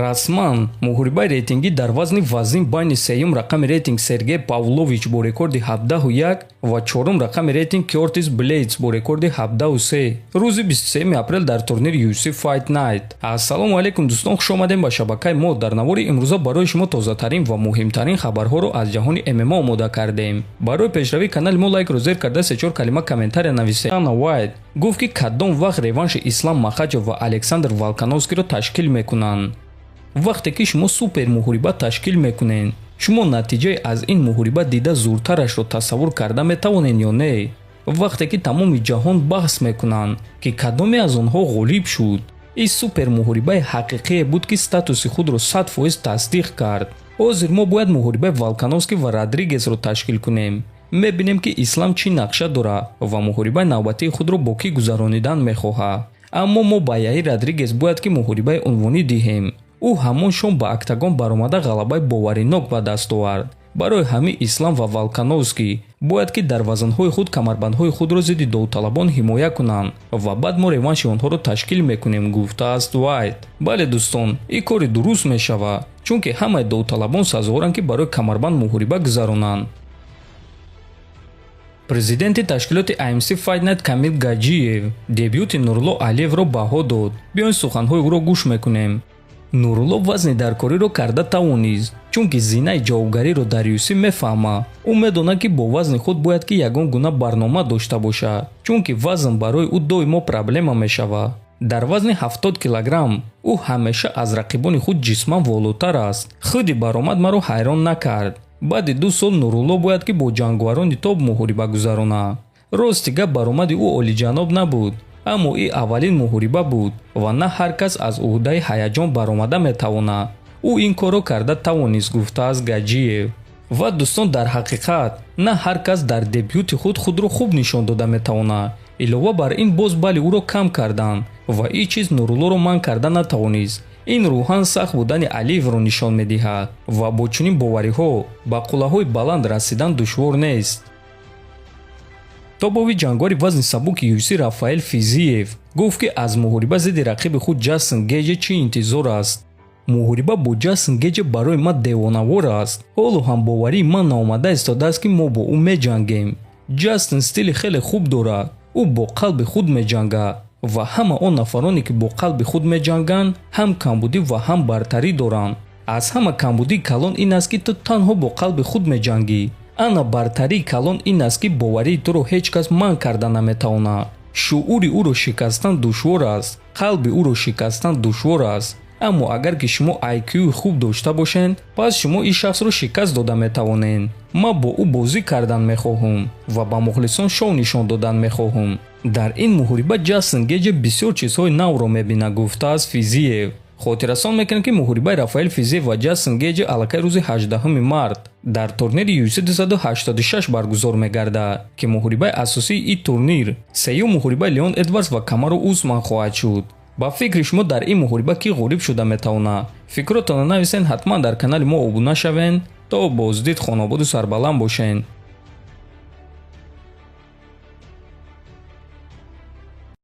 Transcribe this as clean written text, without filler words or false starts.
Расман муҳорибаи рейтингӣ дар вазни вазин байни сеюм рақами рейтинг Сергей Павлович бо рекорди 17-1 ва чорум рақами рейтинг Кёртис Блейдс бо рекорди 17-3 рӯзи 23 апрел дар турнири UFC Fight Night. Ассалому алайкум, дӯстон, хуш омадем ба шабакаи мо. Дар навори имрӯза барои шумо тозатарин ва муҳимтарин хабарҳоро аз ҷаҳони ММА омода кардем. Барои пешравии канали мо лайкро зер карда, се-чор калима комментария нависед. Дана Уайт гуфт, ки кадом вақт реванши Ислам Махачев ва Александр Волкановскиро ташкил мекунанд. Вақте ки шумо супер муҳориба ташкил мекунед, шумо натиҷаи аз ин муҳориба дида зуртарашро тасаввур карда метавонед ё не? Вақте ки тамоми ҷаҳон баҳс мекунанд, ки кадоме аз онҳо ғолиб шуд, ин супер муҳорибаи ҳақиқие буд, ки статуси худро 100% тасдиқ кард. Ҳозир мо бояд муҳорибаи Волкановский ва Родригесро ташкил кунем. Мебинем, ки Ислам чӣ нақша дорад ва муҳорибаи навбатии худро бо кӣ гузаронидан мехоҳад. Аммо мо ба Яир Родригес бояд ки муҳорибаи унвонӣ диҳем. Ӯ ҳамон шом ба октагон баромада, ғалабаи боваринок ба даст овард. Барои ҳамин Ислам ва Волкановский бояд ки дар вазнҳои худ камарбандҳои худро зидди довталабон ҳимоя кунанд ва баъд мо реванши онҳоро ташкил мекунем, гуфтааст Уайт. Бале, дӯстон, ин кори дуруст мешавад, чунки ҳамаи довталабон сазоворанд, ки барои камарбанд муҳориба гузаронанд. Президенти ташкилоти IMC Fight Night Камил Гаҷиев дебюти Нурулло Алиевро баҳо дод. Биёед, суханҳои ӯро гӯш мекунем. Нурулло вазни даркориро карда тавонист, чунки зинаи ҷавобгариро дар UFC мефаҳмад. Ӯ медонад, ки бо вазни худ бояд ки ягон гуна барнома дошта бошад, чунки вазн барои ӯ доимо проблема мешавад. Дар вазни 70 килограмм ӯ ҳамеша аз рақибони худ ҷисман волотар аст. Худи баромад маро ҳайрон накард. Баъди 2 сол Нурулло бояд ки бо ҷанговарони топ муҳориба гузаронад. Рости гап, баромади ӯ олиҷаноб набуд, аммо ин аввалин муҳориба буд ва на ҳар кас аз уҳдаи ҳаяҷон баромада метавонад. Ӯ ин корро карда тавонист, гуфтааст Гаҷиев. Ва дӯстон, дар ҳақиқат на ҳар кас дар дебюти худ худро хуб нишон дода метавонад. Илова бар ин, боз балли ӯро кам карданд ва ин чиз Нуруллоро манъ карда натавонист. Ин рӯҳан сахт будани Алиевро нишон медиҳад ва бо чунин бовариҳо ба қуллаҳои баланд расидан душвор нест. Топовый ҷанговари вазни сабуки UFC Рафаэл Физиев гуфт, ки аз муҳориба зидди рақиби худ Ҷастин Геҷе чӣ интизор аст. Муҳориба бо Ҷастин Геҷе барои ман девонавор аст. Ҳоло ҳам боварии ман наомада истодааст, ки мо бо ӯ меҷангем. Ҷастин стили хеле хуб дорад. Ӯ бо қалби худ меҷангад ва ҳама он нафароне, ки бо қалби худ меҷанганд, ҳам камбудӣ ва ҳам бартарӣ доранд. Аз ҳама камбудии калон ин аст, ки ту танҳо бо қалби худ меҷангӣ. Ана бартарии калон ин аст, ки боварии туро ҳеҷ кас манъ карда наметавонад. Шуури ӯро шикастан душвор аст, қалби ӯро шикастан душвор аст, аммо агар ки шумо IQ хуб дошта бошед, пас шумо ин шахсро шикаст дода метавонед. Ман бо ӯ бозӣ кардан мехоҳам ва ба мухлисон шоу нишон додан мехоҳам. Дар ин муҳориба Ҷастин Геҷе бисёр чизҳои навро мебинад, гуфтааст Физиев. Хотиррасон мекунем, ки муҳорибаи Рафаэл Физиев ва Ҷастин Геҷе аллакай рӯзи 18 март дар турнири UFC 286 баргузор мегардад, ки муҳорибаи асосии ин турнир сеюм муҳорибаи Леон Эдвардс ва Камару Усман хоҳад шуд. Ба фикри шумо, дар ин муҳориба кӣ ғолиб шуда метавонад? Фикротонро нависен, ҳатман дар канали мо обуна шавен. То боздид, хонободу сарбаланд бошен.